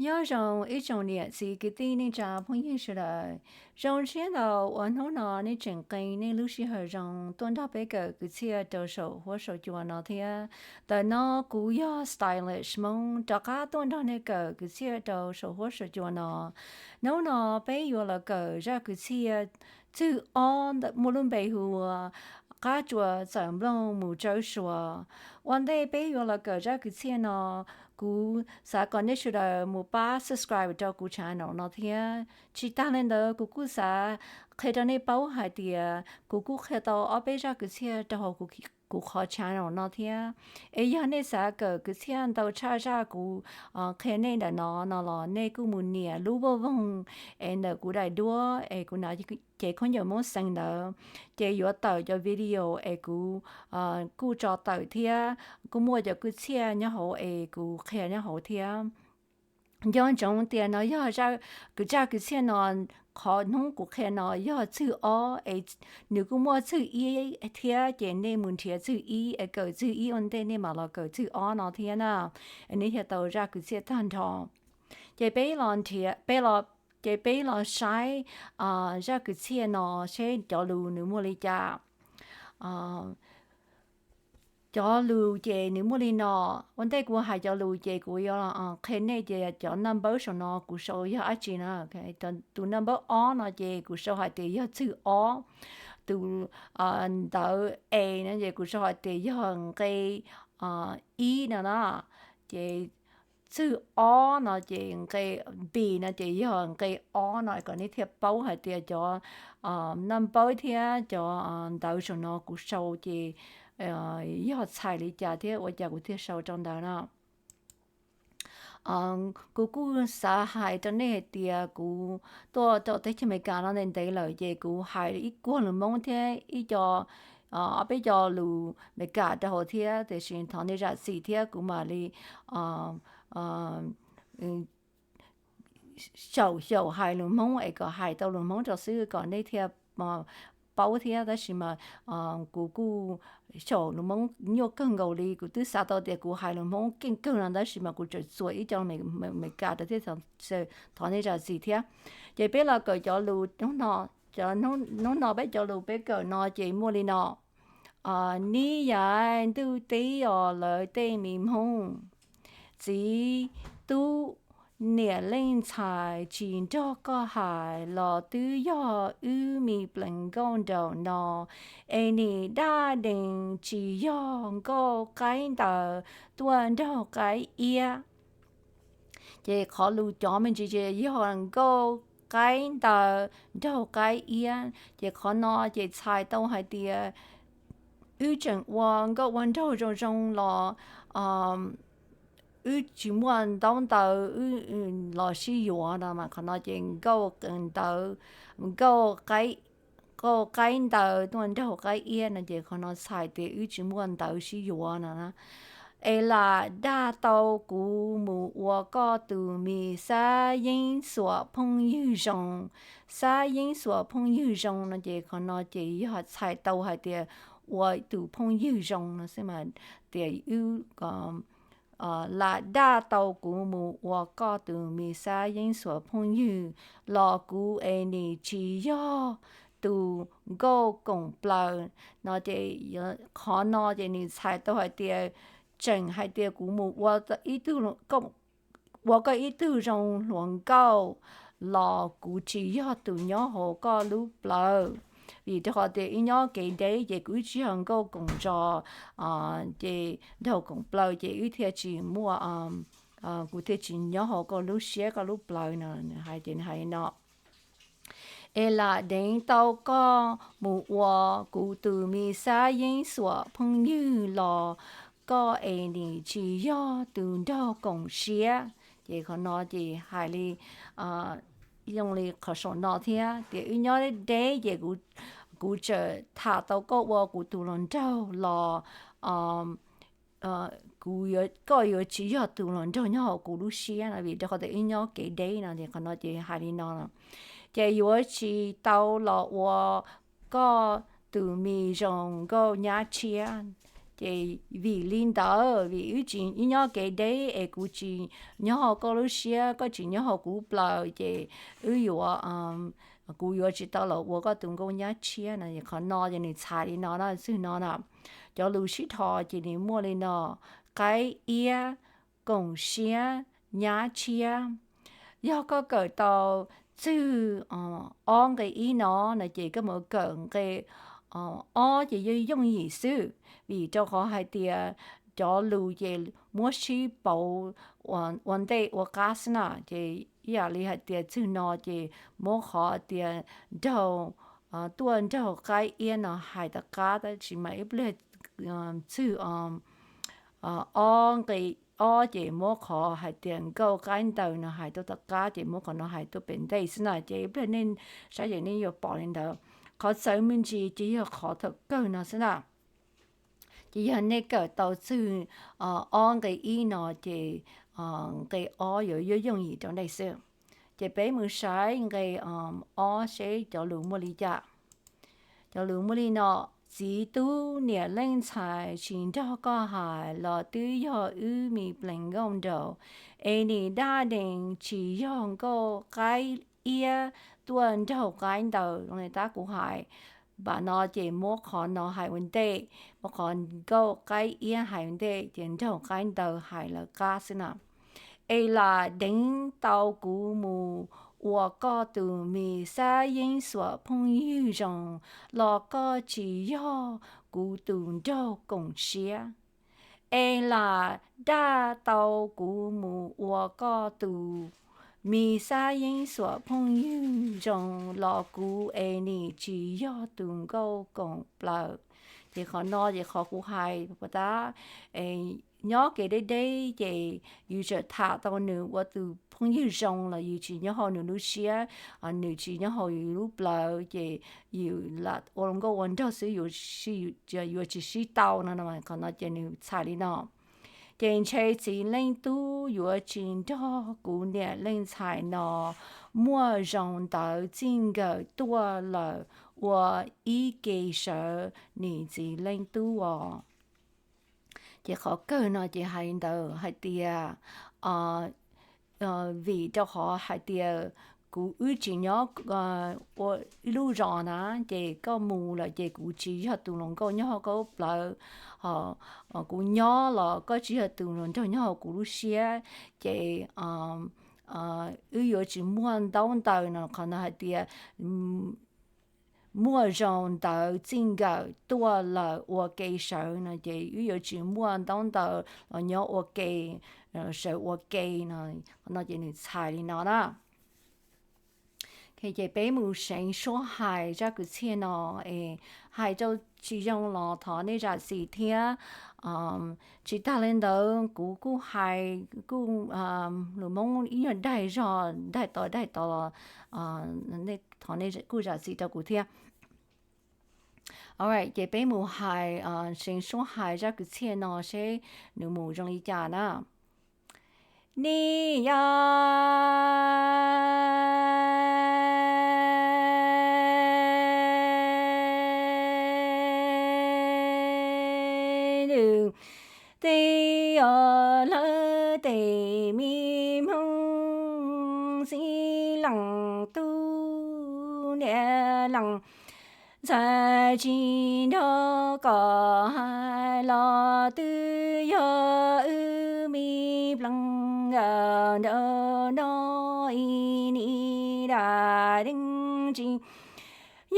Nyob zoo ib tsoom niam txiv kwv tij neej tsa phooj ywg sawv daws. Zoo siab ntau uas hnub no nej tseem nqee nej lub sij hawm zoo tuaj nrog peb kawm kwv txhiaj rau saum huab saum cua no thiab. Ntawm no kuv yog Stylish Hmoob rov qab tuaj nrog nej kawm kwv txhiaj rau saum huab saum cua no. Hnub no peb yuav los kawm zaj kwv txhiaj txwj ob muaj lub npe hu ua Qab Tsuas Txawm Nplooj Mus Tsawb Suas. Ua ntej peb yuav los kawm zaj kwv txhiaj no, kuv xav kom nej sawv daws mus pab subscribe rau kuv channel no thiab. Tsis tas li ntawd kuv kuj xav qhia rau nej paub hais tias kuv kuj qhia tau ob peb zaj kwv txhiaj rau hauv kuv qhov channel no thiab. Es yog nej xav kawm kwv txhiaj ntau tshaj zaj kuv qhia nej ntawm no no los nej kuj mus nias lub voj voog es ntawm kuv daim duab es kuv hnav cev khaub ncaws Hmoob xeev ntawd, ces yuav tawm cov video es kuv kuj tso tawm thiab kuj muaj cov kwv txhiaj nyob hauv es kuv qhia nyob hauv thiab. Nco ntsoov tias no yog zaj kwv txhiaj no, qhov hnub kuv qhia no yog txwj ob es nws kuj muaj txwj ib thiab, ces nej mus nrhiav txwj ib es kawm txwj ib ua ntej nej mam los kawm txwj ob no thiab na, nej thiaj tau zaj kwv txhiaj tag nrho. Ces peb los nrhiav, peb los, ces peb los saib zaj kwv txhiaj no seb cov lus nws muaj li cas. Cov lus ces nws muaj li no. Ua ntej kuv hais cov lus ces kuv yuav qhia nej tias cov naj npawb saum no kuv sau yog dab tsi na. Tus naj npawb ob no ces kuv sau hais tias yog txwj ob. Tus ntawv e no ces kuv sau hais tias yog nqe ib no na. Ces txwj ob no ces nqe, B no ces yog nqe ob no, kom nej thiaj paub hais tias cov naj npawb thiab cov ntawv saum no kuv sau ces yog txhais li cas thiab ua cas kuv thiaj sau rau ntawd na. Kuv kuj xav hais rau nej hais tias kuv tuaj rau teb chaws Amelikas no ntev ntev lawm ces kuv hais ib kuag lus Hmoob thiab ib co, ob peb co lus Amelikas rau hauv thiab, tiam sis thov nej zam txim thiab kuv mam li xyaum xyaum hais lus Hmoob es kom hais tau lus Hmoob rau xwb kom nej thiaj paub thiab. Tab sis mas kuv kuj xyaum lus Hmoob nyuaj kawg nkaus li, kuv twb xav tau tias kuv hais lus Hmoob keej kawg no tab sis mas kuv tseem txuas ib co Amelikas rau thiab, thov nej zam txim thiab. Ces peb los kawm cov lus, cov hnub no peb cov lus peb kawm no ces muaj li no. Nib yav ntuj teb os lawv tej me Hmoob, txiv tub niam leej ntxhais tsis nrog koj hais los twb yog wb me plees nkauj nraum no, es nim daj dees tsis yog nkauj qaib ntawv tuaj nraug qaib iab. Ces qhov lus cov me ntsis ces yog nkauj qaib ntawv nraug qaib iab. Ces qhov no ces txhais tau hais tias wb tseem ua nkauj ua nraug zoo zoo los wb tsis muaj ntaub ntawv los sib yuav no mas qhov no ces nkauj ntawv, nkauj qaib, nkauj qaib ntawv tuaj nraug qaib iab no ces qhov no txhais tias wb tsis muaj ntawv sib yuav no. Es lam daj tau kuv mus ua koj tus me xab yeeb xuam phooj ywg zoo. Xab yeeb xuam phooj ywg zoo no ces qhov no ces yog txhais tau hais tias ua tus phooj ywg zoo no xwb mas tias wb lam daj tau kuv mus ua koj tus me xab yeeb xuam phooj ywg los kuv es nim tsis yog tus nkauj koom plaws no ces qhov no ces nws txhais tau hais tias tseem hais tias kuv mus ua ib tug, ua koj ib tug zoo hluas nkauj los kuv tsis yog tus nyob hauv koj lub plawv. Vim rau qhov tias wb nyob kev deb ces kuv wb tsis yog nkauj koom zos, ces nraug koom plaws ces wb thiaj tsis muaj, kuv thiaj tsis nyob hauv koj lub siab koj lub plawv no. Nws hais ces nws hais li no. Es lam deev tau koj mus ua kuv tus me xab yeeb xuam phooj ywg los koj es nim tsis yog tus nraug koom siab. Ces qhov no ces hais li, zoo li qhov saum no thiab tias wb nyob deb deb ces kuv tseem tham tau koj ua kuv tus hluas nraug los kuv, koj yuav tsis yog tus hluas nraug nyob hauv kuv lub siab no vim rau qhov tias wb nyob kev deb no ces qhov no ces hais li no. Ces yuav tsis tau los ua koj tus me zoo nkauj nyab tshiab. Ces vim li ntawd, vim wb tsis, wb nyob kev deb es kuv tsis nyob hauv koj lub siab, koj tsis nyob hauv kuv plaws, ces wb yuav, kuv yuav tsis tau los ua koj tus nkauj nyab tshiab no. Qhov no ces nws txhais li no na, txwg no na. Cov lus sib dhos ces nws muaj li no: qaib iab, koom siab, nyab tshiab. Yog koj kawm tau txwg ob nqe ib no no ces koj mus kawm nqe ob ces yeej yooj yim xwb, vim rau qhov hais tias cov lus ces muab sib pauv ua ntej ua qab xwb na. Ces ib yam li hais tias txwg no ces muab qhov tias nraug, tuaj nraug qaib iab no hais tom qab, tab sis mas ib pliag txwg ob nqe ob ces muab qhov hais tias nkauj qaib ntaws no hais tuaj tom qab, ces muab qhov no hais tuaj pem ntej xwb na. Ces ib pliag nej saib ces nej yuav pom li ntawd. Qhov txawv me ntsis ces yog qhov thaum kawg no xwb na. Ces yog nej kawm tau txwg ob nqe ib no ces nqe ob yuav yooj yim rau nej xwb. Ces peb mus saib nqe ob seb cov lus muaj li cas. Cov lus muaj li no: Txiv tub niam leej ntxhais tsis nrog koj hais los twb yog wb me plees nkauj nraug, es nim daj dees tsis yog nkauj qaib iab tuaj nraug qaib ntaws li tab kuv hais. Npam no ces muab qhov no hais ua ntej, muab qhov nkauj qaib iab hais ua ntej ces nraug qaib ntaws hais lawv qab xwb na. Es lam deev tau kuv mus ua koj tus me xab yeeb xuam phooj ywg zoo los koj tsis yog kuv tus nraug koom siab. Es lam daj tau kuv mus ua koj tus me xab yeeb xuam phooj ywg zoo los kuv es nim tsis yog tus nkauj koom plaws. Ces qhov no ces qhov kuv hais puas tab, nyob kev deb deb ces yus tseem tham tau nws ua tus phooj ywg zoo los yus tsis nyob hauv nws lub siab, nws tsis nyob hauv yus lub plawv ces yus lam ua nkauj ua nraug xwb, yuav tsis sib tau no. Qhov no ces nws txhais li no. Ces ntshe txiv leej tub yuav tsis nrog kuv niam leej ntxhais no muaj zoo ntawv txij nkawm tuaj lawm ua ib ke sawv nim txiv leej tub os. Ces qhov kawg no ces hais ntawd hais tias, vim rau qhov hais tias kuv wb tsis nyob ua ib lub zos na, ces koj mus lawm ces kuv tsis yog tus hluas nkauj nyob hauv koj lub plawv, ho kuv nyob los koj tsis yog tus hluas nraug nyob hauv kuv lub siab, ces wb yuav tsis muaj ntaub ntawv no. Qhov no hais tias muaj zoo ntawv txij nkawm tuaj lawm ua ke sawv no ces wb yuav tsis muaj ntaub ntawv los nyob ua ke, sawv ua ke no. Qhov no ces nws txhais li no na. Ces peb mus seev suab hais zaj kwv txhiaj no es hais rau tsis zoo los thov nej zam txim thiab. Tsis tag li ntawd kuv kuj hais kuj, lus Hmoob ib nyuag daig zog daig tod daig tod los thov nej kuj zam txim rau kuv thiab. Alright, ces peb mus hais, seev suab hais zaj kwv txhiaj no seb nws mus zoo li cas na. Nej yog tej yog lawv tej me Hmoob txiv leej tub niam leej ntxhais tsis nrog koj hais los twb yog wb me plees nkauj nraug no ib nim daj dees tsis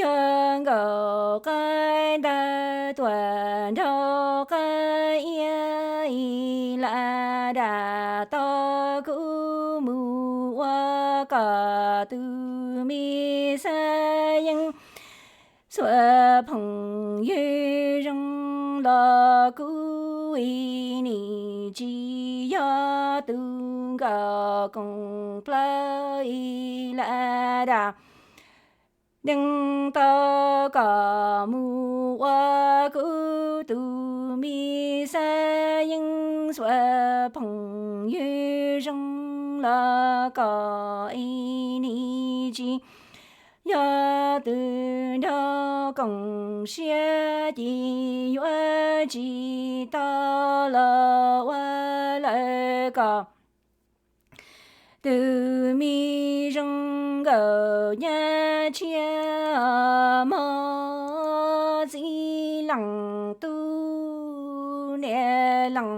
yog nkauj qaib ntaws tuaj nraug qaib iab ib lam daj tau kuv mus ua koj tus me xab yeeb xuam phooj ywg zoo los kuv ib nim tsis yog tus nkauj koom plaws ib lam daj dees tau koj mus ua kuv tus me xab yeeb xuam phooj ywg zoo los koj ib nim tsis Yog tus nraug koom siab ces yuav tsis tau los ua lawm kom tus me zoo nkauj nyab tshiab mog. Txiv Leej Tub niam Leej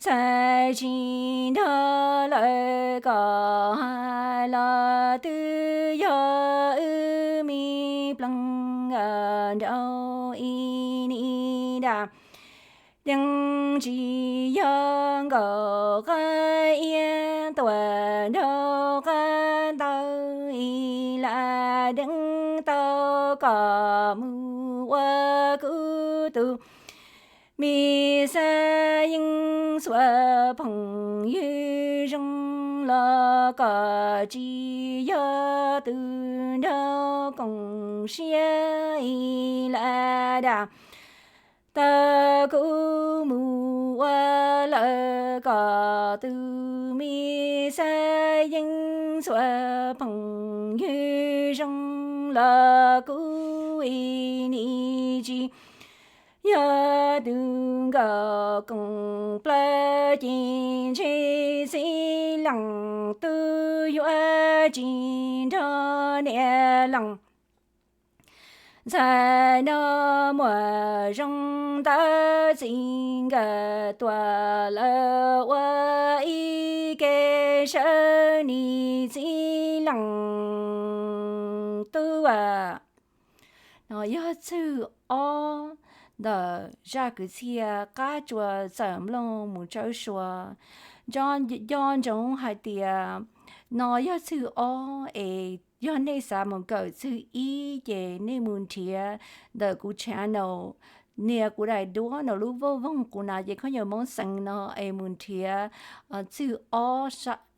txhais tsis nrog lawv kom hais los twb yog wb me pleev nraug ib ni dam. Yeej tsis yog nkauj qab iab tuaj nraug qab ntawd ib lam deev tau kom mus ua kuv tus me xab yeej xuas phooj ywg zoo los kom tsis yog tus nraug koom siab ib lam dam tau kuv mus ua lawm kom tus me xab yeej xuas phooj ywg zoo los kuv ib ni tsis yog tus nkauj koom plaws ces ntshe Txiv Leej Tub yuav tsis nrog niam Leej txhais nrog muam zoo ntawd txij nkawm tuaj lawm ua ib ke sawv ni Txiv Leej Tub a. No yog txwj ob ntawm zaj kwv txhiaj Qab Tsua Txawm Nplooj mus tsawb sua. Nco ntsoov hais tias no yog txwj ob es yog nej xav mus kawm txwj ib ces nej mus nrhiav ntawm kuv channel, nias kuv daim duab no lub voj voog kuv na ces khaub ncaws Hmoob xeev no es mus nrhiav txwj ob,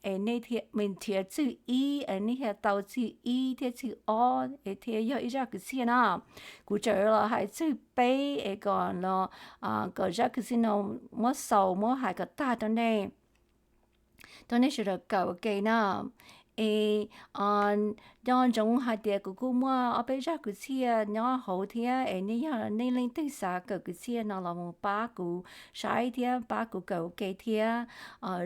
es nej thiaj, nrhiav txwj ib es nej thiaj tau txwj ib thiab txwj ob es thiaj yog ib zaj kwv txhiaj na. Kuv tseem los hais txwj peb es kom los, kom zaj kwv txhiaj no muab xaus muab hais kom tag rau nej, rau nej sawv daws kawm ua ke na. Es nco ntsoov hais tias kuv kuj muaj ob peb zaj kwv txhiaj nyob hauv thiab es nej yog nej leej twg xav kawm kwv txhiaj no los mus pab kuv saib thiab pab kuv kawm ua ke thiab.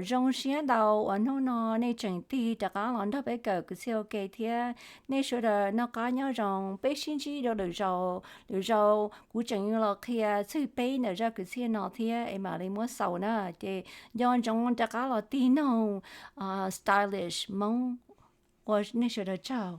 Zoo siab ntau uas hnub no nej tseem tig rov qab los nrog peb kawm kwv txhiaj ua ke thiab. Nej sawv daws noj qab nyob zoo, peb sib ntsib dua lwm zaus. Lwm zaus kuv tseem yuav los qhia txwj peb ntawm zaj kwv txhiaj no thiab es mam li muab xaus na. Ces nco ntsoov rov qab los tig noog Stylish Hmoob. Ua nej sawv daws tsaug.